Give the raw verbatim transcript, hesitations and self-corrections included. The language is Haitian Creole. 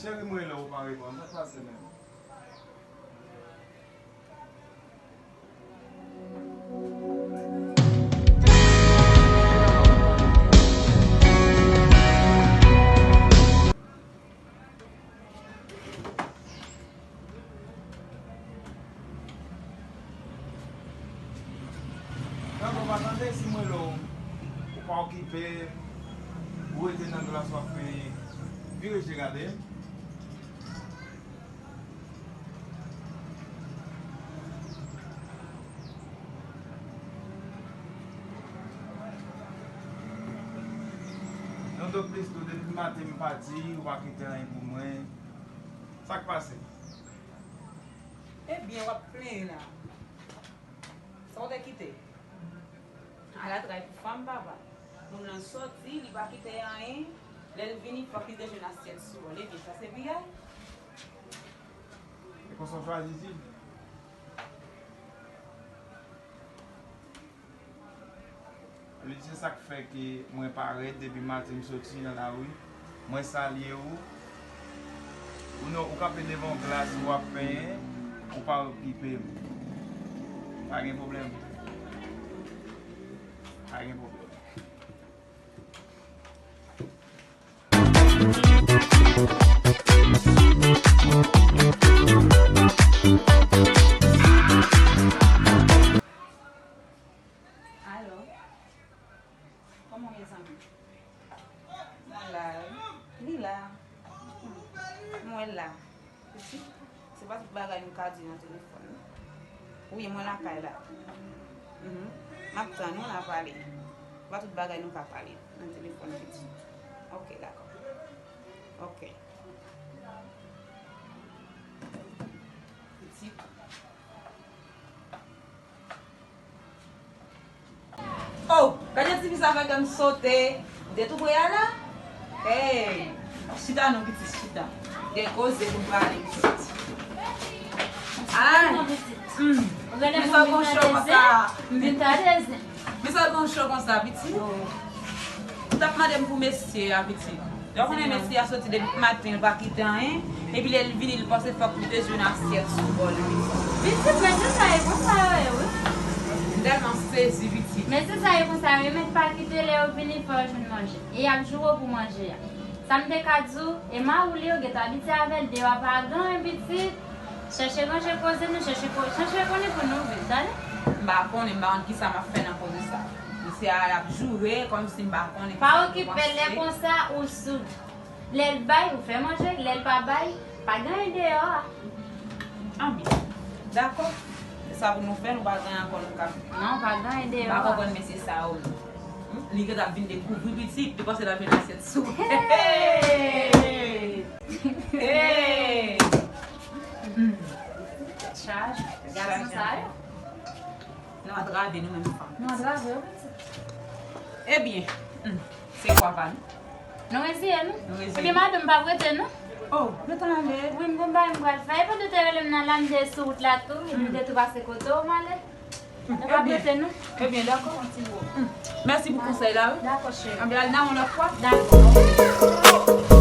Cheri, m rele w, ou pa reponn. Sa k pase menm? Frè, ou pa tande si m rele w, ou pa okipe, ou rete nan glas w ap peye. Vire je gade m. Non, donk, plis tou, depi maten m pati, ou pa kite anyen pou mwen. Sa k pase? Ebyen, w ap plenyen la. Sa w te kite? Ala travay pou fanm, papa. Moun nan soti, li pa kite anyen. Lè l vini, fòk li te jwenn asyèt sou bò l. Ebyen, sa se piyay. E konsa w chwazi di l? Li se sa k fè ke mwen parèt depi maten m soti nan lari. Mwen salye w. Ou non, ou kanpe devan yon glas, ou ap penyen, ou pa okipe m. Pa gen pwoblèm. Pa gen pwoblèm. Alo. Kòman w ye, zanmi? Mwen la, wi. Li la. Hmm. Mwen la. Pitit, se pa tout bagay nou ka di nan telefòn, non. Wi, mwen lakay la. Mhm. M ap tann ou, n a pale. Se pa tout bagay nou ka pale nan telefòn, pitit. Ok, dakò. Ok. Pitit. Oh, gade ti fi sa fè kè m sote. Ou te tou pre a la? Hey, chita non, pitit, chita. Gen koze pou n pale, pitit. Ay. Hmm. Men sa w gon cho konsa. Men sa w gon cho konsa, pitit. Ou t ap mande m pou mesye a, pitit. Lè w konnen mesye a soti depi maten, l pa kite anyen. Epi lè l vini, l panse fòk li te jwenn asyèt sou bò l. Pitit, mesye sa yo konsa yo ye, wi. M tèlman sezi, pitit. Mesye sa yo konsa yo, yo mèt pa kite lè yo vini, fò yo jwenn manje. E y ap joure w pou manje a. Sa m te ka di w, e mari w li yo gentan abitye avè l, deyò a pa gen anyen, pitit. Chèche ranje koze nou, chèche ko-, chèche konnen pou nou viv, tande? M pa konnen, m pa konn kisa m ap fè nan koze sa. Mesye a ap joure kòmsi m pa konnen kisa pou panse. Pa okipe l, lè konsa ou soud. Lè l bay, ou fè manje, lè l pa bay, pa gen anyen deyò a. Anben, dakò. Se sa pou nou fè, nou pa gen anyen ankò nou ka fè. Non, pa gen anyen deyò a. M pa konprann mesye sa yo menm. Hmm? Li gentan ap vin dekouvri pitit, li panse l ap jwenn asyèt sou. Hey! Hey! Tèt chaje. Gason sa yo. Nou antrave nou menm fanm. Nou antrave yo, pitit. Ebyen, hmm, se kwa pa nou? Nou reziye nou. Nou reziye. Ebyen, madanm pa prete nou. Oh, gentan ale. Wi, m gon bagay m pral fè. E pandan w te rele m nan la, m te sou wout la tou. M te tou pase kote w, m ale. Nou pa prete nou. Ebyen, dakò. Mèsi pou konsèy la, wi. Dakò, cheri. Anben, al nan yon lòt fwa. Dakò.